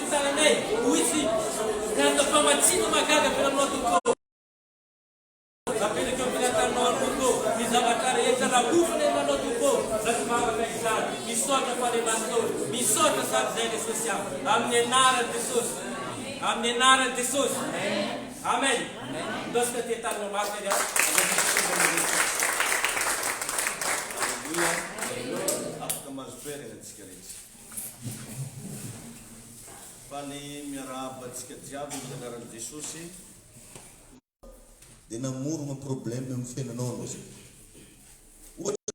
ny tananay ho hisy karazana famatsiana mahagaga avy aminao Tompo ô. Apetraka eo am-pelatananao ary Tompo ô, ny zavatra rehetra rahofana eo aminao Tompo ô, za tsy vavaka izany. Misaotra Fanahy Masina ô, misaotra sady zay Jesosy a. Amin'ny anaran'i Jesosy. Amin'ny anaran'i Jesosy. Amen. Ndao isika te tanana mafy ary Aleloia. Afaka mahazo toerana antsika rehetra. Faly miarahaba antsika jiaby amin'ny anaran'i Jesosy. Dia namorogna problème eo amin'ny fiainanao anao zay. Ohatra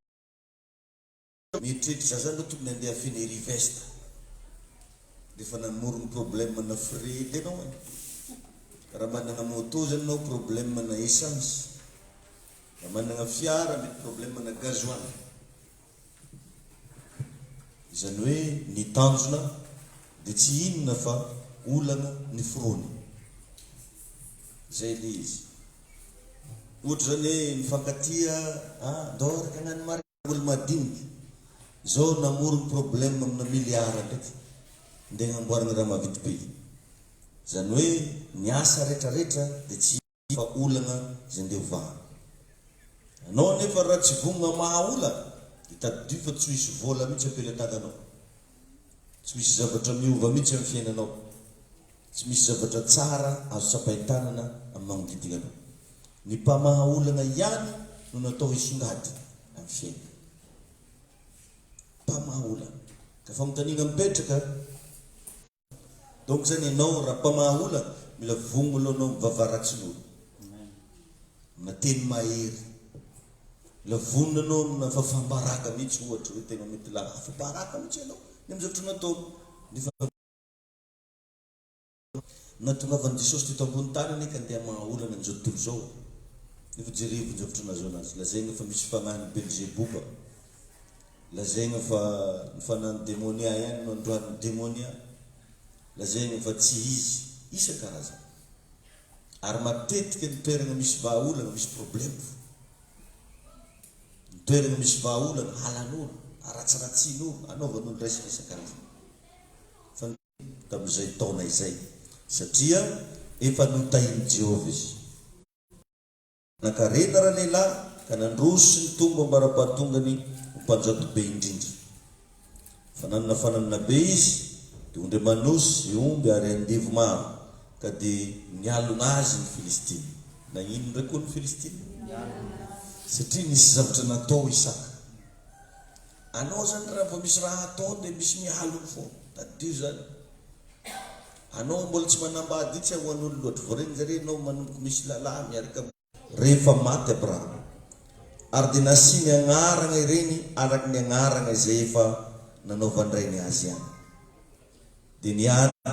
mieritreritra za zany aloha tokony andeha Feneri veste. Dia efa namorogno problème na frais edy anao e. Raha managna moto zany anao problème na essence. Raha managna fiara mety problème na gasoil. Izany hoe ny tanjona dia tsy inona fa olana ny foroana. Izay ilay izy. Ohatra izany hoe mifankatia, ah ndao araka hagnano mariage olo madinika. Izao namorogno problème amina milliard ndraiky ndeha agnamboaragna raha maventy be. Izany hoe ny asa retraretra dia tsy fa olana izay ndeha ho vahana. Anao anefa raha tsy vonona hamaha olana dia tadidio fa tsy ho hisy vola mihitsy am-pelatananao. Tsy misy zavatra miova mihitsy amin'ny fiainanao. Tsy misy zavatra tsara azo tsapain-tanana amin'ny magnodidina anao. Ny mpamaha olana ihany no natao hisongadina amin'ny fiainana. Mpamaha olana. Ka fanontaniana mipetraka. Donc zany ianao raha mpamaha olana mila vonona aloha anao mivava ratsin'olo. Amina teny mahery. Mila vonona anao amina fafam-baraka mihitsy ohatra hoe tena mety la afa-baraka mihitsy ianao ny amin'ny zavatra nataonao. Nefa nahatongavan'i Jesosy teto ambony tany anie ka ndeha hamaha olana an'izao tontolo izao. Nefa jerevo ny zavatra nahazoana azy. Lazaina fa misy fanahin'i Belzeboba. Lazaina fa ny fanahin'ny demonia ihany no androan'ny demonia. Lazaina fa tsy izy. Isan-karazany. Ary matetika ny toerana misy vahaolana, misy problème fo. Ny toerana misy vahaolana, halan'olo, aratsiratsian'olo, anaovan'olo resaka isan-karazany. Fa ny tamin'izay taona izay, satria efa notahin'i Jehovah izy. Nankarena ralehilahy ka nandroso sy nitombo ambara-pahatongany ho mpanjato be indrindra. Fa nanana fananana be izy, dia ondry aman'osy sy omby ary andevo maro, ka dia nialona azy ny Filistina. Nagnino indray koa ny Filistina? Satria nisy zavatra natao Isaka. Anao zany raha vao misy raha atao dia misy mialona foana. Tadidio izany. Anao mbola tsy manambady itsy ahoan'olo loatra vao regny zare enao manomboka misy lalahy miaraka Rehefa maty Abrahama, ary dia nasiany agnaragna ireny araka ny agnaragna izay efa nanaovan-drainy azy ihany. Dia niady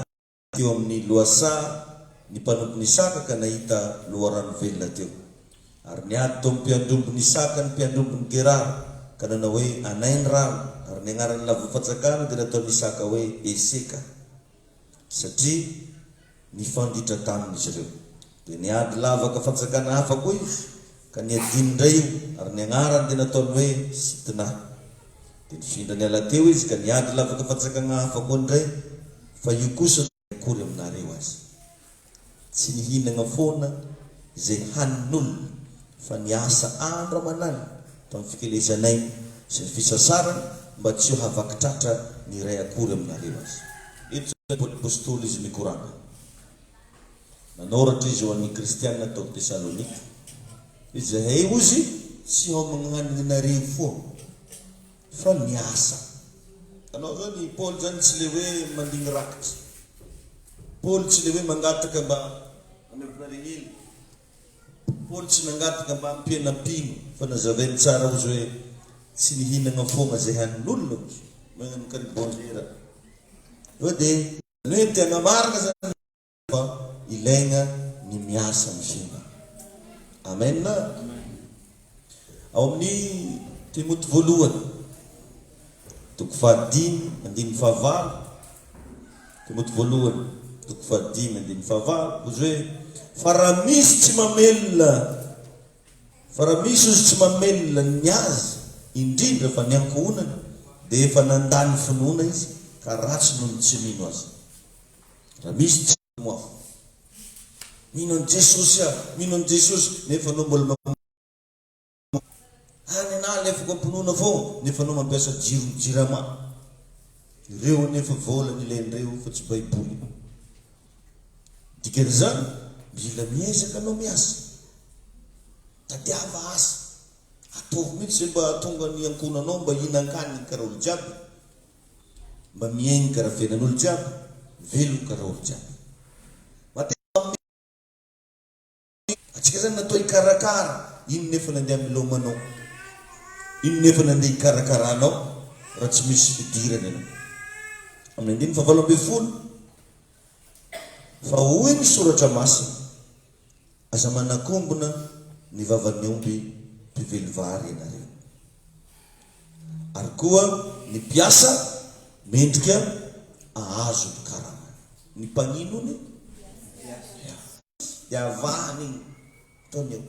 teo amin'ny lohasaha ny mpanompon'i Isaka ka nahita loharano velona teo. Ary niady tao amin'ny mpiandry ombin'i Isaka ny mpiandry ombin'i Gerara, ka nanao hoe, Anay ny rano. Ary ny anaran'ny lavofantsakana dia nataon'i Isaka hoe Eseka. Satria nifanditra taminy izy ireo. Dia niady lavaka fanjakana hafa koa izy, ka niadiny indray io, ary ny agnarany dia nataony hoe Sitna. Dia nifindra niala teo izy, ka niady lavaka fanjakana hafa koa indray, fa io kosa akory aminareo aza. Tsy nihinagna foana izay hanin'olona, fa niasa andro aman'alina tamin'ny fikelezan'aina sy ny fisasarana mba tsy ho havaky tratra ny iray akory aminareo aza. Eto izany Paoly Apostoly izy mikorana. Nanoratra izy ho an'ny Kristiana tao Tesalonika, Izahay hozy tsy homagnaninareo foana. Fa niasa. Anao zany i Paoly zany tsy le hoe mandigny rakitra. Paoly tsy le hoe mangataka mba hamerovana hely. Paoly tsy nangataka mba hampiana mpino fa nazavainy tsara ozy hoe tsy nihinagna fogna zay hanin'olona ozy. Magnano karibonzera. Eo de ny hoe te hagnamarina zany. Fa ilaigna ny miasa ny fiainana. Amen. Ao amin'ny Timoty voalohany, toko fahadimy, andininy fahavalo, Timoty voalohany, toko fahadimy, andininy fahavalo, hozy hoe, fa raha misy tsy mamelona, fa raha misy ozy tsy mamelona ny azy, indrindra fa ny ankohonany, dia efa nandà ny finoana izy, ka ratsy noho ny tsy mino aza. Raha misy tsy aho. Mino an'i Jesosy aho, mino an'i Jesosy, nefa anao mbola Any anah alefako am-pinoana foagna nefa anao mampiasa jiro jirama. Ireo anefa vola no ilain'ireo fa tsy baiboly. Dikan'izany mila miezaka anao miasa. Tadiava asa. Ataovy mihitsy izay mba hahatonga ny ankohonanao mba hihinan-kanigny karaha olo jiaby. Mba miaigny karaha fiainan'olo jiaby, velogno karaha olo jiaby. Antsika zany natao hikarakara, ino nefa nandeha milomanao? Ino nefa nandeha hikarakaranao raha tsy misy fidirana ianao? Amin'ny andininy fahavalo ambin'ny folo, fa hoy ny soratra masina, aza manakombona ny vavan'ny omby mpively vary ianareo. Ary koa ny mpiasa mendrika ahazo ny karamany. Ny mpanino hono? Dia avahany iny ataony eo.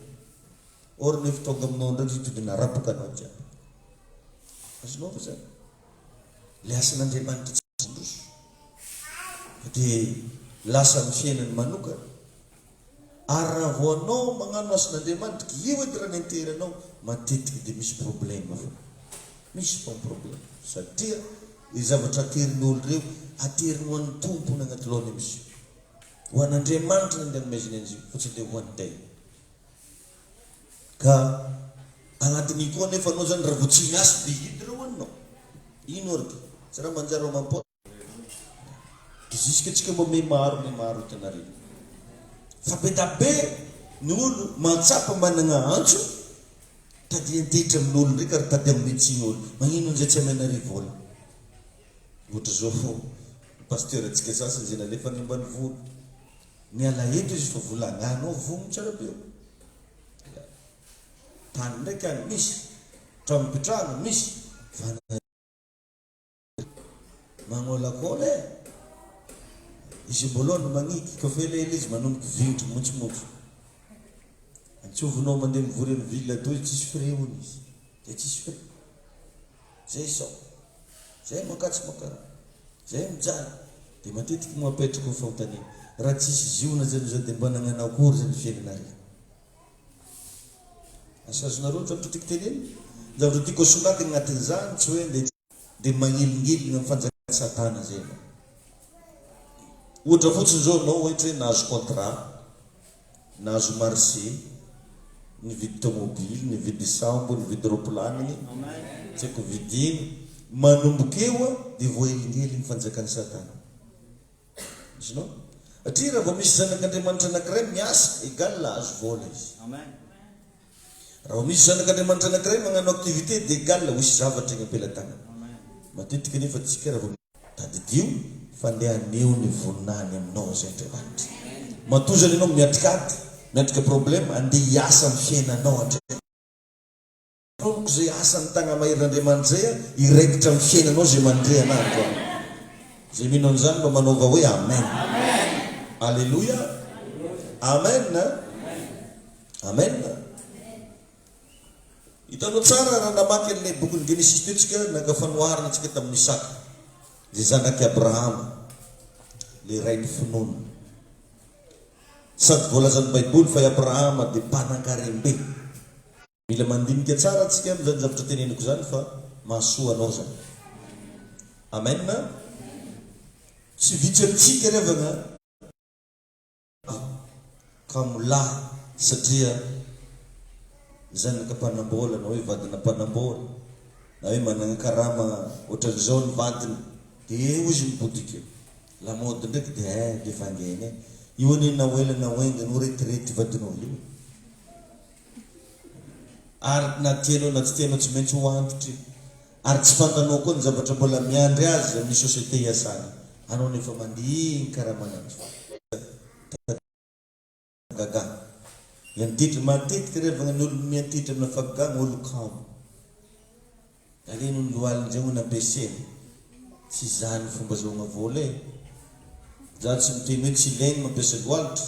Or nefa tonga aminao ndraiky izy tody narapaka anao jiaby. Azonao ve zany? Le asan'Andriamanitra tsy mandroso. Fa dia lasa amin'ny fiainany manokana. Ary raha vao anao magnano asan'Andriamanitra, io edy raha nenteranao, matetiky dia misy problème foana. Misy foana problème. Satria le zavatra aterin'olo reo, ateriny ho an'ny tompony agnaty lohany misy. Ho an'Andriamanitra ny andeha anomezany an'izy io fa tsy andeha ho an'ny tena. Ka agnatin'io koa anefa anao zany raha vao tsy miasa dia hiditra ho anao. Ino ary ty? Tsy raha manjary ao amam-po. Jusque tsika mba me maro me maro hitanareo. Fa be da be ny olo mahatsapa managna antso tady hiantehitra amin'olo ndraiky ary tady hanome tsiny olo. Magnino an'izay tsy amenareo vola? Ohatra zao pasteur antsika sasany izay nalefa any ambanivolo, miala eto izy fa vola agnano ao vogno tsara be eo. Ya. Tany ndraiky any misy, tragno ipetrahana misy, fa magnolakola e. Izy amboalohany magniky, kôfa elaela izy manomboky vignitry montsimontso. Antsovinao mandeha mivory amy ville atoy izy tsisy frais hono izy. Dia tsisy frais. Zay izao. Zay mankatsy mankany. Zay mijaly. Dia matetiky moa apetrako ny fanontaniana, raha tsisy ziona zany zao dia mba nagnano akory zany fiainanareo? Asa azonareo ny zavatra tiako tenenina? Ny zavatra tiako asongadina agnatin'izany tsy hoe ndeha dia magnelingelina amin'ny fanjakan'i satana zay ianao. Ohatra fotsiny zao anao ohatra hoe nahazo contrat, nahazo marché, nividy tomobily, nividy sambo, nividy roplaniny, tsy haiko vidina, manomboka eo dia voahelingelin'ny fanjakan'i satana. Azonao? Satria raha vao misy zanak'Andriamanitra anankiray miasa, égal azo vola izy. Raha vao misy zanak'Andriamanitra anankiray magnano activité dia égal hoisy zavatra egny am-pelatanana. Matetika anefa tsika raha vao. Tadidio fa ndeha haneho ny voninahiny aminao izay Andriamanitra. Matoa zany ianao miatrika ady, miatrika problème, andeha hiasa amin'ny fiainanao Andriamanitra. Amiko izay asan'ny tagna-maherin'Andriamanitra izay hiraikitra amin'ny fiainanao izay mandre anah androany. Izay mino an'izany mba manaova hoe Amen. Aleloia. Amen. Amen. Hitanao tsara raha namaky an'ilay bokin'ny Genesisy teo tsika, naka fanoharana tsika tamin'i Isaka, izay zanak'i Abrahama, ilay rain'ny finoana. Sady voalazan'ny Baiboly fa i Abrahama dia mpanankarem-be. Mila mandinika tsara tsika amin'izany zavatra teneniko izany fa mahasoa anao izany. Amen. Tsy vitsy amintsika ry havana. Kamo lahy satria zanaka mpanambola na hoe vadina mpanambola na hoe managna karama otran'izao ny vadiny de eo izy mibodika eo. Lamaody ndraiky de eh le vangaina e. Io anie na ho ela na ho haingana ho retirety vadinao io e. Ary na tianao na tsy tianao tsy maintsy ho antitra io. Ary tsy fantanao koa ny zavatra mbola miandry azy amin'ny société iasany. Anao nefa mandihy ny karaman'andro. Gaga. Miantehitra matetika revagna ny olo miantehitra amina fagagana olo kamo. Aleno ny lohaliny zay hono ampiasena. Tsy izany fomba azahoagna vola e. Za tsy miteny hoe tsy ilaigny mampiasa lohalitra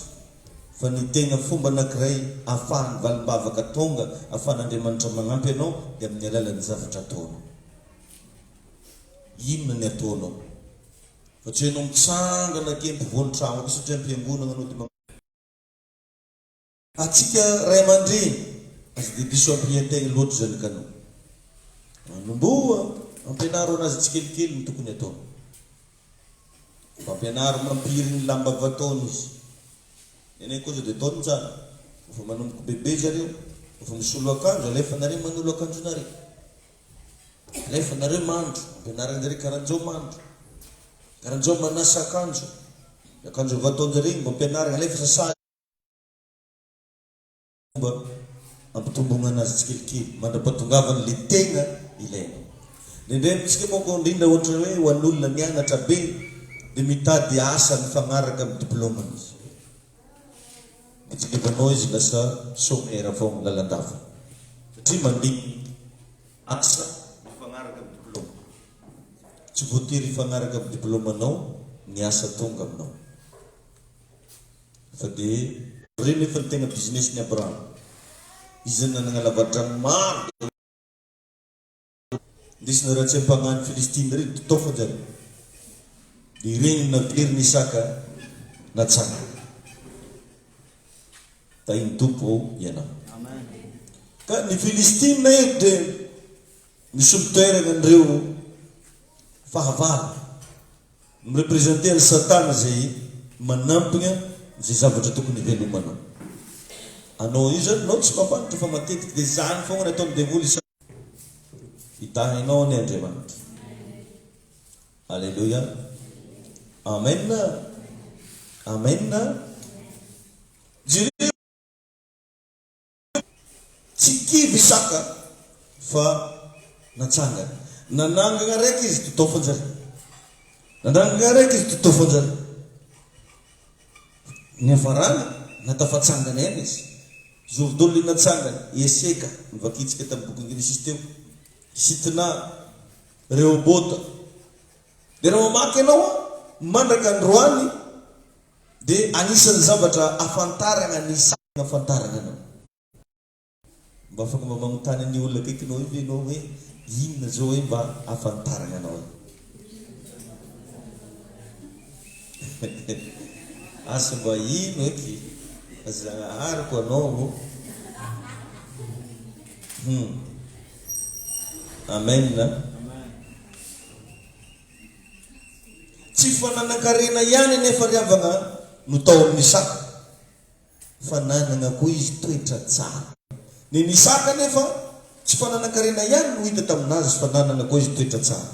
fa ny tegna fomba anakiray afahan'ny valim-bavaka tonga, afahan'Andriamanitra magnampy anao dia amin'ny alalan'ny zavatra ataonao. Inona ny ataonao? Fa tsy enao mitsangana aky ampovoan'ny tragno aky satria am-piangonagna anao dia Atsika ray aman-dreny aza dia diso ampihen-tegna loatra zanakanao. Manomboha ampianaro anazy tsikelikely ny tokony ataony. Fampianaro mampirigny lamba vataony izy. Nenay koa zao dia ataony tsara. Efa manomboka bebe zareo, efa misolo akanjo, alefa nareo manolo akanjonareo. Alefa nareo mandro, ampianarinjareo karanjao mandro. Karanjao manasa akanjo. Akanjo vataonjareo igny mba ampianarigny, alefa sasa. Fomba ampitombogna anazy tsikelikely mandra-pahatongavany le tegna ilainao. Indraindray amintsika manko indrindra ohatra hoe ho an'olona nianatra be dia mitady asa mifagnaraka amin'ny diplômany izy. Dia jerevanao izy lasa chômeur foagna lalandava satria mandigny asa mifagnaraka amin'ny diplôme. Tsy voatery hifagnaraka amin'ny diplômanao ny asa tonga aminao. Fa dia ireny nefa ny tegna business ny Abraham. Izy zany nanagna lavadrano maro be. Indesina raha tsy ampagnahy ny Filistina ireny, totofan-jareo. Dia ireny no naveriny Isaka natsangana. Tahin'ny Tompo ô ianao. Ka ny Filistina eto dia misolo toerana an'ireo fahavalo. Mi-representer an'i satana izay manampigna izay zavatra tokony hivelomanao. Anao io zany nao tsy mampanotra fa matetiky dia zany foagna ny ataon'ny devoly isa. Hitahy anao anie Andriamanitra. Aleloia. Amen. Amen. Jereo. Tsy kivy Isaka fa natsangana. Nanangana araiky izy totofanjare. Nanangana araiky izy totofanjare. Niafarany, natafatsangana ihany izy. Zovy dolo le natsangany, Eseka, novakintsika tamin'ny bokin'ny Genesisy teo, Sitna, Rehobota. Dia raha mamaky ianao mandraka androany dia anisan'ny zavatra afantarana ny afantarana anao. Mba afaka mba magnontany an'io olona akaikinao io ve ianao hoe inona zao hoe mba afantarana anao io? Asa mba ino eky fa Zagnahariko anao ô. Hum. Amen. Tsy fananan-karena ihany anefa ry havana no tao amin'i Isaka, fa nanana koa izy toetra tsara. Ny an'i Isaka anefa, tsy fananan-karena ihany no hita tamin'azy fa nanana koa izy toetra tsara.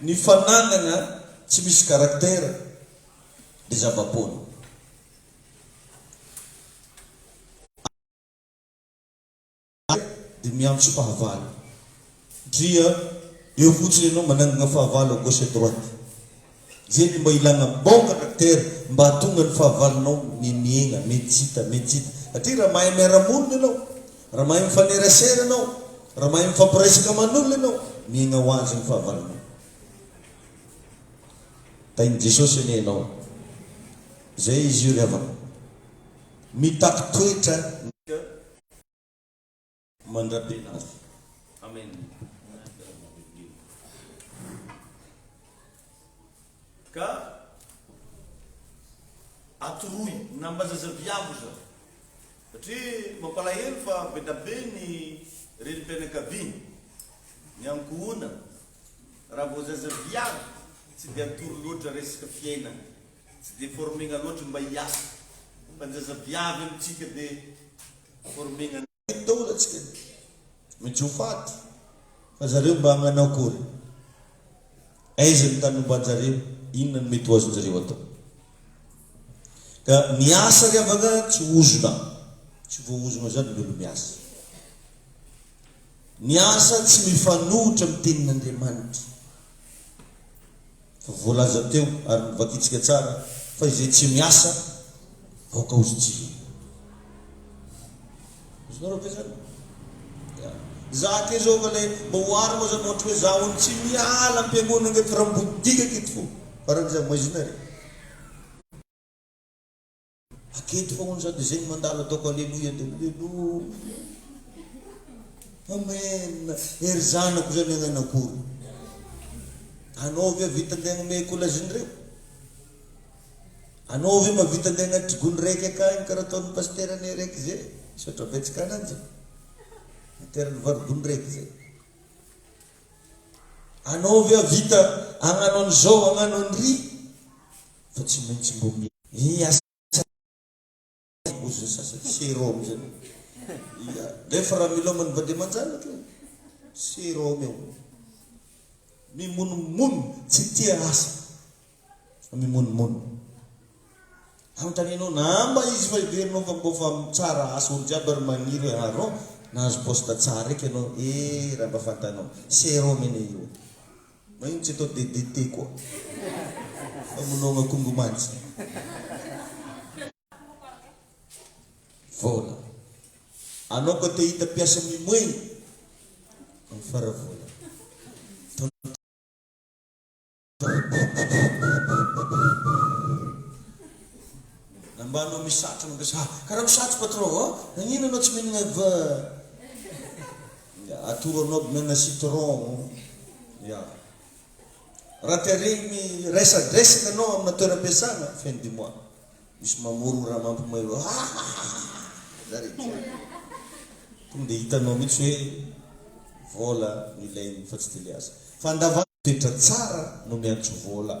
Ny fananana tsy misy karaktera dia zava-poana. Ary dia miantso fahavalo. Dria eo fotsiny ianao manangana fahavalo à gauche à droite. Zay no mba ilana bon caractère mba hahatonga ny fahavalonao mihemihegna, mety hita, mety hita. Satria raha mahay miara-monina ianao, raha mahay mifanerasera ianao, raha mahay mifampiresaka aman'olona ianao, mihegna ho azy ny fahavalonao. Tahin'i Jesosy anie ianao. Zay izy io ry havana. Mitaky toetra ny. Mandra-pianary. Amen. Ka atoroy na mba zaza viavy zany satria mampalahelo fa be da be ny renim-pianakaviana, ny ankohonana raha vao zaza viavy tsy dia atoro loatra resaka fiainana. Tsy dia formegna loatra mba hiasa fa ny zaza viavy amintsika dia formegna. Daholo atsika mitsy ho faty fa zareo mba hagnano akory? Aiza ny tany ombanjareo? Inona no mety ho azonjareo atao? Ka ny asa ry havana tsy ozona, tsy voaozona zany ny olo miasa. Ny asa tsy mifanohitra amin'ny tenin'Andriamanitra. Fa voalaza teo ary novakintsika tsara fa izay tsy miasa aoka ho tsy hino. Azonareo ve zany? Ya. Za ke zao ka le mba oharina moa zany ohatra hoe za hono tsy miala am-piangonana ngeto raha mibodika aketo fo. Faran'izay maizina re. Aketo fa hono za de zegny mandalo ataoko aleloia de aleloia. Amen. Ery zanako zany agnano akory. Anao ve vita andeha agnome écolage ndreo? Anao ve mahavita andeha agnatry gony raiky akagny karaha ataon'ny pasiteranay raiky zay? Misaotra betsaka ananjy. Niterany vary gony raiky zay. Anao ve hahavita hagnano an'izao, hagnano an'ry? Fa tsy maintsy mbo miasa ozy ny sasany, sérum zany. Ia, nefa raha milomano vady aman-janaka io, sérum io. Mimonomono, tsy tia asa, fa mimonomono. Anontanianao na mba izy fa heverinao fa mbô fa tsara asa olo jiaby ary magniry hoe arô nahazo poste tsara eky anao eh raha mba fantanao sérum anie io magnino tsy atao DDT koa famonoagna kongo mantsy vola anao koa te hita mpiasa mimoegny am fara vola. Na mba anao misatro mampiasa ah karaha misatro patron ah nagnino anao tsy mihinagna va ya atoro anao aby mihinagna citron ya raha te regny miresadresaka anao amina toeram-piasana fin du mois Misy mamoro raha mampimoehy hoe hahahaha zare jiaby. Tonga dia hitanao mihitsy hoe vola no ilainy fa tsy dia ilay asa. Fandavana toetra tsara no miantso vola.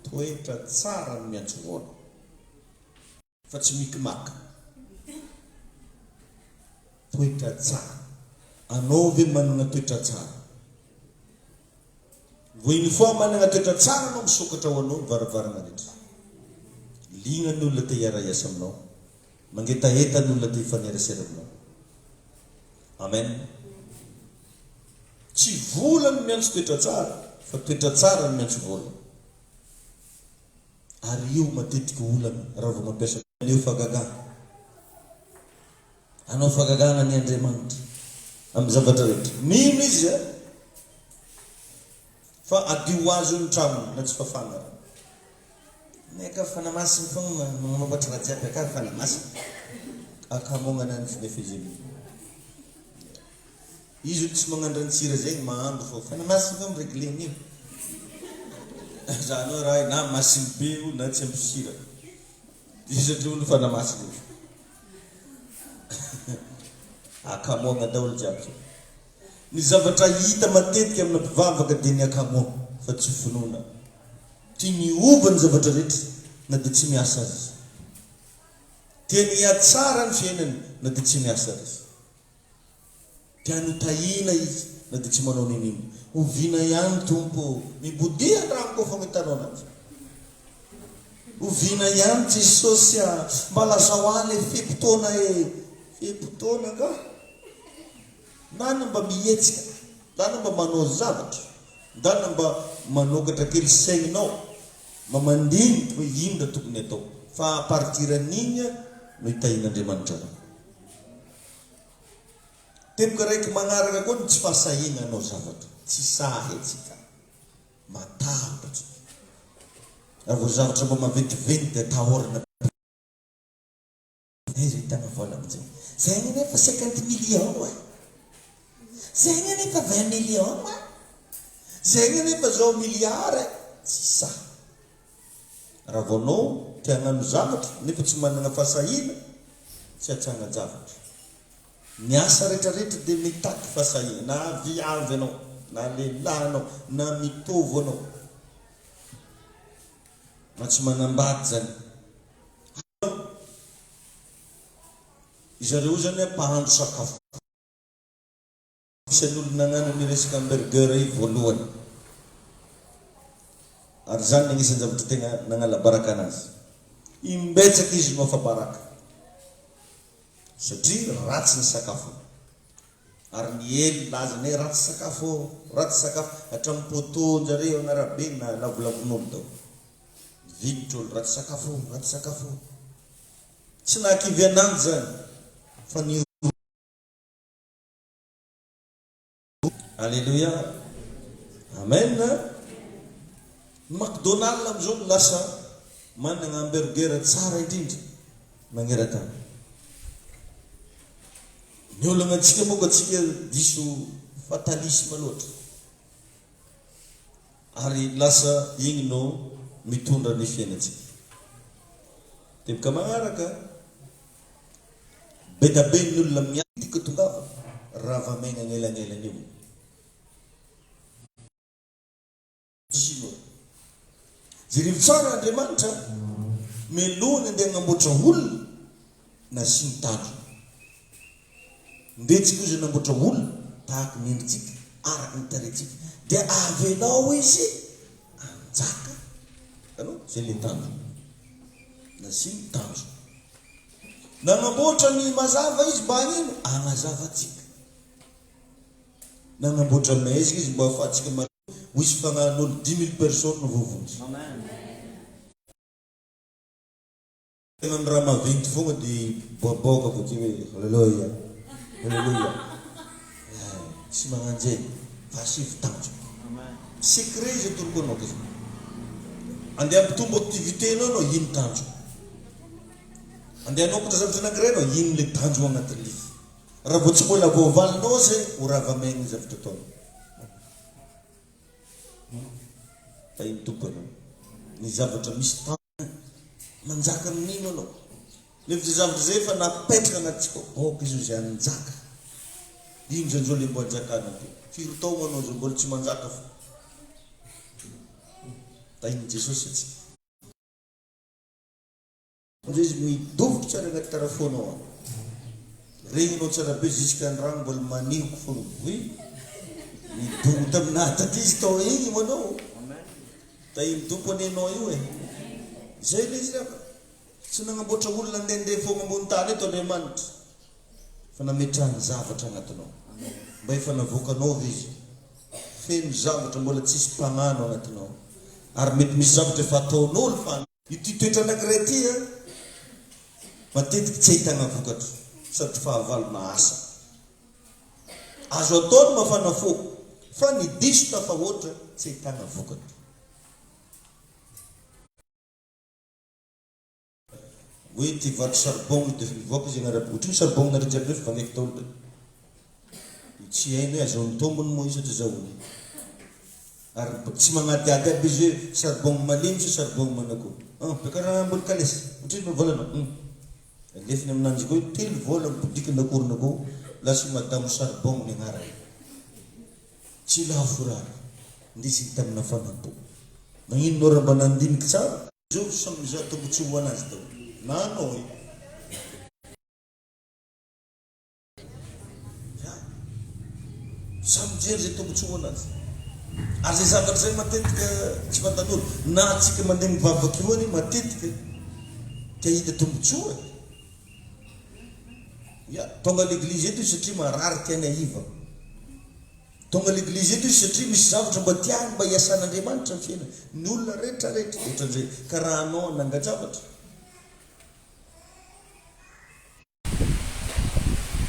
Toetra tsara no miantso vola. Fa tsy micmac. Toetra tsara. Anao ve manana toetra tsara? Vao une fois manana toetra tsara anao misokatra ho anao ny varavarana rehetra. Liana ny olona te hiara hiasa aminao. Mangetaheta ny olona te hifanerasera aminao. Amen. Tsy vola no miantso toetra tsara fa toetra tsara no miantso vola. Ary io matetika olana raha vao mampiasa Maneho fahagagana. Hanao fahagagana anie Andriamanitra amin'ny zavatra rehetra. Mino izy a! Fa adio ho azy io ny tranony na tsy fafana ary. Ny aka fanahy masina foagna magnamboatra raha jiaby aka fanahy masina. Akamognana ny nefa izy mino. Izy io tsy magnandran-tsira zegny mahandro fô fanahy masina foagna mi-regle an'io. Zany hoe raha na masiny be io na tsy ampy sira. Iza ndry olo fanahy masina io. Akamoagna daholo jiaby zao. Ny zavatra hita matetika amina mpivavaka dia ny akamoa fa tsy finoana. Tiany hiova ny zavatra rehetra na dia tsy miasa aza izy. Tiany hihatsara ny fiainany na dia tsy miasa aza izy. Tiany ho tahiana izy na dia tsy manao n'inon'inona. Oviana ihany Tompo ô? Mibodia ny rano koa fa hitanao anazy. Oviana ihany Jesosy a! Mba lazao ahy le fe-potoana e! Fe-potoana angaha? Ndana mba mihetsika, ndana mba manao zavatra, ndana mba manokatra kely saigninao, mba mandinika hoe inona tokony atao fa à partir an'igny no hitahian'Andriamanitra anao. Teboka raiky magnaraka koa ny tsy fahasahiagna hanao zavatra. Tsy sahy antsika. Matahotra antsika. Raha vao zavatra mba maventiventy dia atahorana be. Aiza ahitana vola amin'izay? Zegny anie efa cinquante millions e! Zegny anie efa vingt millions e! Zegny anie efa zao milliard e! Tsy sahy. Raha vao anao te hagnano zavatra nefa tsy managna fahasahiana, tsy hatsanga-javatra. Ny asa retraretra dia mitaky fahasahiana, na viavy anao, na lehilahy anao, na mitovo anao, na tsy manambady zany. Zareo zany mpahandro sakafo. Isan'ny olona nagnano ny resaka hamburger io voalohany. Ary izany no agnisan'ny zavatra tegna nagnala baraka anazy. Imbetsaka izy no afa-baraka. Satria ratsy ny sakafony. Ary niely ny lazany hoe ratsy sakafo ô, ratsy sakafo. Hatramin'ny poteau-njareo agn'arabe na lavolavon'olo daholo. Vinitra olo, ratsy sakafo ô, ratsy sakafo ô. Tsy nahakivy ananjy zany fa ny. Aleloia Amen Ny McDonald amizao no lasa manana hamburger tsara indrindra magneran-tany. Ny olana antsika monko antsika diso fatalisme loatra. Ary lasa igny no mitondra ny fiainantsika. Teboka magnaraka, be da be ny olona miady ka tongava rava-maigna agnelagnelany eo. Chinois. Jereo tsara Andriamanitra mialoha ny andeha hagnamboatra olona nasiany tanjona. Ndeha tsika ozy hanamboatra olona tahaky ny endritsika araky ny tarehintsika dia avelao izy hanjaka. Hitanao? Zay le tanjona. Nasiany tanjona. Nagnamboatra ny mazava izy mba hagnino? Hagnazava antsika. Nanamboatra maizina izy mba ahafahantsika mahita ho hisy fagnahin'olo 10,000 personnes voavonjy. Tegna ny raha maventy fogna de miboaboaka avy akeo hoe haleloia, haleloia. Eh, tsy magnanjeny fa asivo tanjona. Secret izy atoroko anao ke. Andeha hampitombo activité-nao anao, ino tanjona? Andeha hanokatra zavatra anankiray anao, ino le tanjona agnatin'le izy? Raha vao tsy mbola voavalinao zay ho rava maigny ny zavatra ataonao. Tahin'ny Tompo ianao. Ny zavatra misy tanjona manjaka amin'ino anao. Nefa zay zavatra zay efa napetraka anatintsika ao. Aoka izy ho izay hanjaka. Ino zany zao le mbo hanjakana ty? Firy taogno anao zao mbola tsy manjaka fo. Tahin'i Jesosy antsika. Amizay izy midoboky tsara agnaty tarafonao agny. Regninao tsara be jusque andragno mbola manehoko fogna oui. Nidongo taminahy taty izy tao igny manao. Tahin'ny Tompo anie anao io e. Zay le izy ravana. Tsy nagnamboatra olona andehandeha fogna ambony tany eto Andriamanitra fa nametrahany zavatra agnatinao. Mba efa navoakanao ve izy? Feno zavatra mbola tsisy mpagnano agnatinao. Ary mety misy zavatra efa ataon'olo fa Ity toetra anankiray ity an, matetika tsy ahitana vokatra sady fahavalo mahasa. Azo atao ny mafana fo fa ny diso tafahoatra tsy ahitana vokatra. Hoe ity vato charbon dia mivoaka izy agnaraboko. Ohatrinona charbon nareo jiaby reo fa vangaiko daholo reo. Dia tsy hainy hoe azahoany tombony moa io sa tsy azahoany. Ary tsy magnadihady aby izy hoe charbon malemy sa charbon manakory. An, be karaha ambony kalesy. Ohatrinona ny volanao? Hum. Alefiny aminanjy koa hoe telo vola mibodiky ny lakoronao lasa madamo charbon ny agnarany. Tsy lafo raha. Indrisy hita amina fanampo. Magnino raha mba nandiniky tsara? Zao samy mizaha tombotsoa ho anazy daholo. Na anao e. Ya. Samy mijery izay tombotsoa ho anazy. Ary izay zavatra izay matetika tsy fantan'olo. Na antsika mandeha mivavaka io anie matetika te hahita tombotsoa e. Ya, tonga à l'église eto izy satria marary tiany ahiva. Tonga à l'église eto izy satria misy zavatra mba tiany mba hiasan'Andriamanitra ny fiainany. Ny olona rehetra rehetra ohatran'izay. Ka raha anao hananga-javatra.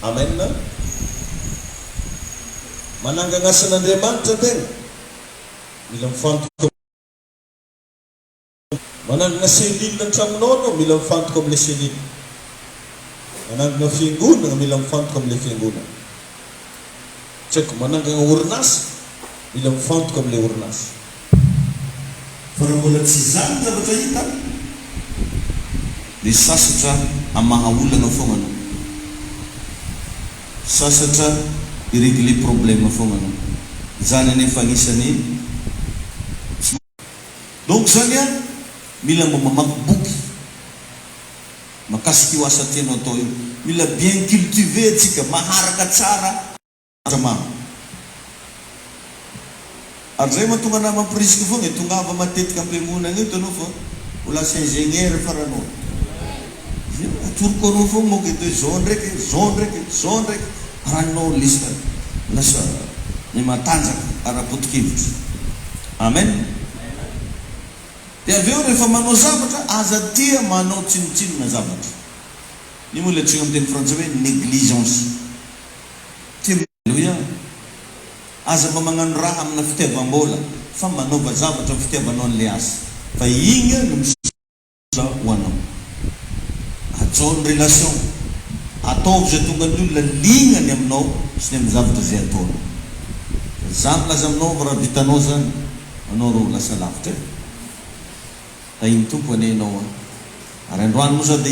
Amen. Manangana asan'Andriamanitra tegna. Mila mifantoka Manangana cellule an-tragnonao anao, mila mifantoka amin'ilay cellule. Manangana fiangonana, mila mifantoka amin'ilay fiangonana. Tsy haiko, manangana orinasa, mila mifantoka amin'ilay orinasa. Fa raha mbola tsy izany ny zavatra hita dia sasatra hamaha olana foagna anao. Sasatra hi-regler problème foagna anao. Izany anefa agnisan'ny tsy. Donc zany an, mila mba mamaky boky makasika io asa tianao atao io. Mila bien cultivé antsika, maharaka tsara. Zavatra maro. Ary zay mahatonga anah mampirisika foagna e, tongava matetika ampiangonagna eto anao fa ho lasa ingénieur faranao e. Zay atoroko anao foagna manko eto hoe zao ndraiky e, zao ndraiky e, zao ndraiky, arahinao lista lasa miha-matanjaka ara-poto-kevitra. Amen. Dia avy eo rehefa manao zavatra aza tia manao tsinontsinona zavatra. Io moa ilay antsoina amin'ny teny frantsay hoe négligence. Tia Aleloia! Aza mba magnano raha amina fitiavam-bola fa manaova zavatra amin'ny fitiavanao an'ilay asa fa igny no misola ho anao. Hajao ny relation, ataovy izay tonga ny olona liana ny aminao sy ny amin'ny zavatra izay ataonao. Za milaza aminao raha vitanao zany. Anao ro lasa lavitra e. Tahin'ny Tompo anie ianao an. Ary androany moa za dia.